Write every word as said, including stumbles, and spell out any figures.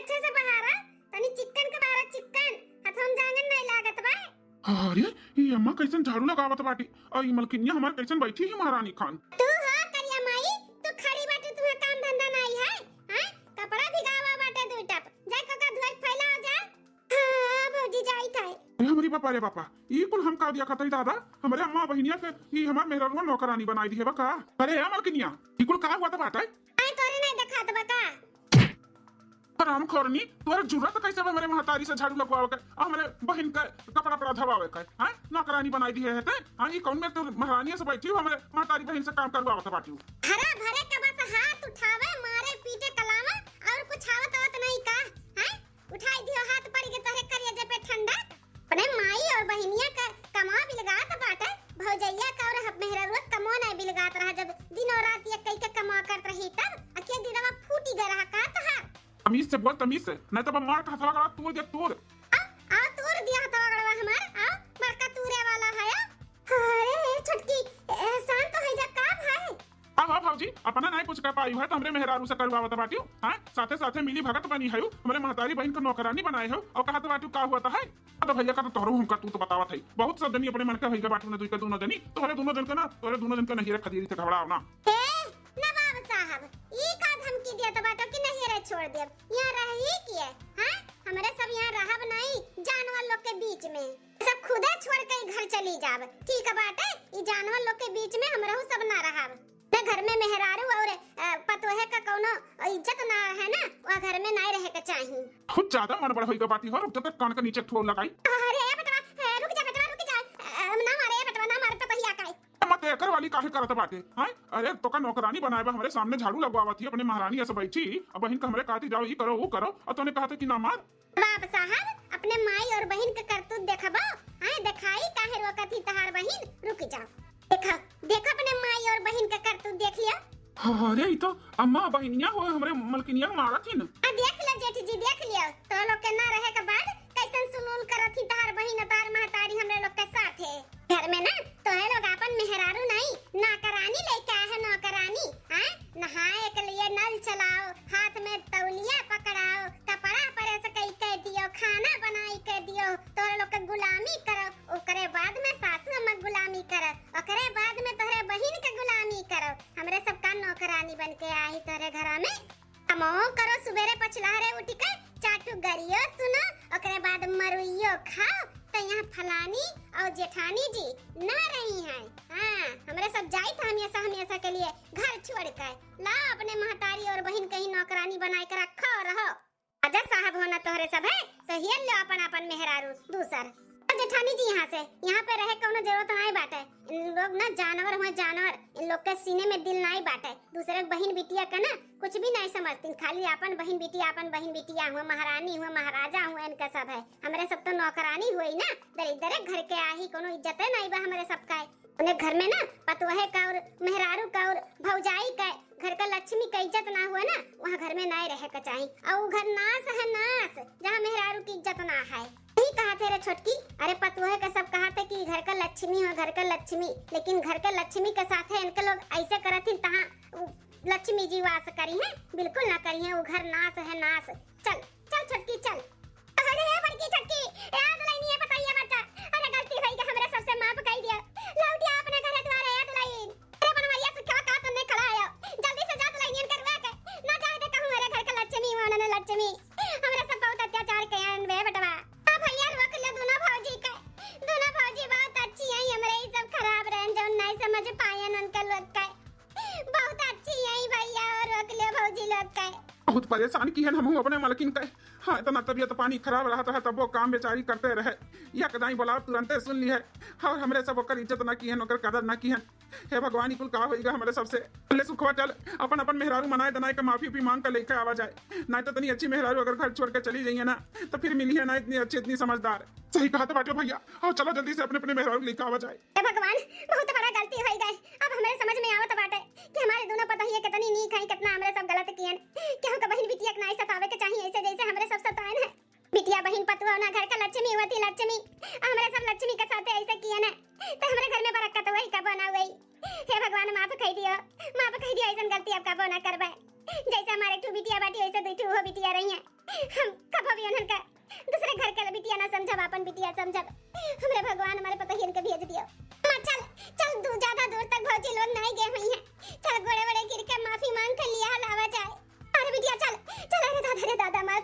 अच्छा से बहारा, तनी चिक्कन के बहारा, चिक्कन, हथवा में जांगर नहीं लागत बा। अरे, ई अम्मा कैसन झाड़ू लगावत बाटी, और ई मलकिनिया हमार कैसन बैठी ही महारानी खान। तू हो करिया माई, तू खड़ी बाटी, तुम्हें काम धंधा नहीं है, हैं? कपड़ा भिगावा बाटे दुई टप, जाए कोका धोए के फैलाव जा। हाँ, भौजी जाइत है। अरे हमरी बापा रे बापा, ई कुल हम का दिया खतई दादा, हमरे अम्मा बहिनिया के ई हमार मेहररुआ नौकरानी बनाई दिहे बा का? अरे ए मलकिनिया, ई कुल का हुआ त बाटे? आए तोरे नहीं देखात बा का? हराम खोरनी, तोरे जुर्रत कैसे बा हमरे महतारी से झाड़ू लगवावे के, आ हमरे बहिन के कपड़ा पड़ा धवावे के, हैं? नौकरानी बनाई दिहे है ते? हाँ, ई कौन में तू महारानी से बैठी हो, हमरे महतारी बहिन से काम करवावत बाटी हो। हरा भरे के बस हाथ उठावे, मारे पीटे कलावा, और कुछ आवत आवत नहीं का, हैं? उठाई दियो हाथ पड़ के तोहरे करेजे पे ठंडक। अपने माई और बहिनिया का कमा बिलगात बाटे, भौजैया का और ह-, मेहररुआ कमो नहीं बिलगात रहा, जब दिनों रात एक कई के कमा करत रही तब अखिया दिलवा फूटी गए रहा का तोहार? तमीज से बोल, तमीज से, नहीं तो मार के हथवा गड़ा तूर दे तूर। आ, आ तूर दिया हथवा गड़वा हमार, आ बड़का तूरे वाला है। अरे छोटकी, एहसान तो है जा का भाई? अब अब भौजी, अपना नहीं कुछ कर पाई है तो हमरे मेहरारू से करवावत बाटियो, हाँ? साथे साथे मिली भगत बनी है, हमरे महतारी बहिन के नौकरानी बनाए हो और कहत बाटियो का हुआ है? तो भैया का तो तोहरो हमका तू तो बतावत है, बहुत सब जनी अपने मन के भैया बाटू ना दुई का दोनों जनी, तोहरे दोनों जन के ना, तोहरे दोनों जन के नहिरे खदेरी से घबराओ ना। ए नवाब साहब, ई का धमकी दिया तो बाटो कि नहिरे छोड़ देब? यहाँ रही किए, हाँ? हमरे सब यहाँ रहब नहीं जानवर लोग के बीच में, सब खुदे छोड़ के घर चली जाब। ठीक बाटे, ई जानवर लोग के बीच में हमरहू सब ना रहब। न घर में मेहरारू और, अ, पतोहे का कौनो इज्जत ना है ना, वह घर में नहीं रहे के चाही। बहुत ज्यादा मन बढ़ होई बाटी हो, रुक जा, तक कान के नीचे ठोर लगाई। अरे बेटवा, ए, रुक जा बेटवा, रुक जा। अ, ना मारे बेटवा, ना मारे पतोहिया का। मत एकर वाली काहे करत बाटे, हैं? अरे तोका नौकरानी बनाए बा, हमरे सामने झाड़ू लगवावत ही, अपने महारानी ऐसे बैठी, अब बहिन का हमरे कहती जाओ, ई करो, वो करो, और तोने कहते कि ना मार। बाप साहब, अपने माई और बहिन के करतूत देखबो? आए देखाई काहे रोकत ही तहार बहिन? रुक जाओ, देखो, देखो अपने माई और बहिन के करतूत देख लियो। अरे ई तो अम्मा बहिनिया हो हमरे मलकिनिया के मारत ही न। आ देख लो जेठ जी, देख लियो, तो लोग के ना रहे के बाद कैसन सुलूल करत ही तहार बहिन, तहार महतारी हमरे लोग के साथ है। घर में ना तोहे लोग आपन मेहरारू नहीं, नौकरानी लेके आए है, नौकरानी। हाँ, नहाए के लिए नल चलाओ, हाथ में तौलिया पकड़ाओ, कपड़ा प्रेस कई के दियो, खाना बनाई के दियो, तोरे लोग के गुलामी करो, ओकरे बाद में सासू अम्मा के गुलामी करो, ओकरे बाद में तोहरे बहिन के गुलामी करो। हमरे सबका नौकरानी बन के आई तोहरे घरा में। कमो करो, सुबेरे पछलहरे उठ के चाटू गरियो सुनो, ओकरे बाद मरुइयो खाओ, तो यहाँ फलानी और जेठानी जी ना रही हैं। हाँ, हमरे सब जाइत हमेशा हमेशा के लिए घर छोड़ के। लाओ अपने महतारी और बहिन कहीं नौकरानी बनाए के रखो रहो। राजा साहब होना तोहरे सब है, तो हियर लो अपन अपन मेहरारू दूसर। और जेठानी जी यहाँ से, यहाँ पे रहे कौनो जरूरत नहीं बाटे। इन लोग ना जानवर हुए जानवर, इन लोग के सीने में दिल नहीं बाटे। दूसरे के बहिन बिटिया के ना कुछ भी नहीं समझतीन, खाली आपन बहिन बिटिया, आपन बहिन बिटिया हुए, महारानी हुए, महाराजा हुए, इनका सब है। हमरे सब तो नौकरानी हुई ना, दरिद्र घर के आही, कोनो इज्जते नहीं बा हमरे सबका। उन्हें घर में ना पतोहे का और मेहरारू का और भौजाई का, घर का लक्ष्मी का इज्जत ना हुआ ना, वहाँ घर में ना रहे का चाही। और वो घर नाश है नाश, जहाँ मेहरारू की इज्जत ना है। यही कहा थे रे छोटकी, अरे पतोहे का सब कहा थे कि घर का लक्ष्मी हो, घर का लक्ष्मी, लेकिन घर का लक्ष्मी के साथ है इनके लोग ऐसे करत ही, तहाँ उ लक्ष्मी जी वास करी है? बिल्कुल ना करी है, वो घर नाश है नाश। चल चल छोटकी चल। अरे हे बड़की छोटकी, ए दुलहिनिया पतोहिया बच्चा, अरे गलती होई गई, हमरे सबसे माफ कई दिया, लौटिया अपने घरे द्वारे ए दुलहिन। अरे बनवरिया से का का तन्ने खड़ा आयो, जल्दी से जा दुलहिनियन के रुआ के, ना जाए दे कहूँ मेरे घर के लक्ष्मी हो ना लक्ष्मी, हमरे सब बहुत अत्याचार कयन बे बेटवा। हाँ भैया रोक ले दोनों भौजी के, दोनों भौजी बहुत अच्छी हैं, हमरे ई सब खराब रहन जौन नहीं समझ पायन उनके लोग के। बहुत अच्छी हैं भैया, और रोक ले भौजी लोग के। बहुत परेशान किहन हमहू अपने मलकिन के। हाँ, इतना तबियत पानी खराब रहत रहे, तब वो काम बेचारी करते रहे। यकदाई बोलाव तुरंते सुन लिहे। और हमरे सब ओकर इज्जत ना किहन, ओकर कदर ना किहन। हे भगवान, ई कुल का होइगा हमरे सबसे। ले सुखवा चल, अपन अपन मेहरारू मनाए दनाए के माफी भी मांग के लेके आवा जाए। नहीं तो तनी अच्छी मेहरारू अगर घर छोड़ के चली जाइए ना, तो फिर मिली है ना इतनी अच्छी, इतनी समझदार। सही कहा तो बाटे भैया। और चलो जल्दी से अपने अपने मेहरारू लेके आवा जाए। हे भगवान, बहुत बड़ा गलती होई गई। अब हमरे समझ में आवत बाटे कि हमारे दोनों पतोहिए कितनी नीक हैं, कितना हमरे सब गलत कियन। केहू के बहिन बिटिया के नाई सतावे के चाही ऐसे जैसे हमरे सब सतायन है। बिटिया बहिन पतोह ना घर का लक्ष्मी होती लक्ष्मी, आ हमरे सब लक्ष्मी के साथे ऐसे कियन है, तो हमरे घर में बरकत वही कबो ना हुई। हे भगवान, माफ कई दियो, माफ कई दियो, ऐसन गलती अब कबो ना करबे। जैसे हमारे एक ठो बिटिया बाटी वैसे दुई ठो हो बिटिया रही है। हम कबो भी उन्हन का दूसरे घर के बिटिया ना समझब, आपन बिटिया समझब। हमरे भगवान हमरे पतोहियन के भेज दियो। अम्मा, चल, चल, दू, ज्यादा दूर तक भौजी लोग नहीं गए हुई हैं। चल, गोड़े वोड़े गिर के माफी मांग के लिया लावा जाए। अरे बिटिया, चल, चल, अरे दादा, अरे दादा, हमारे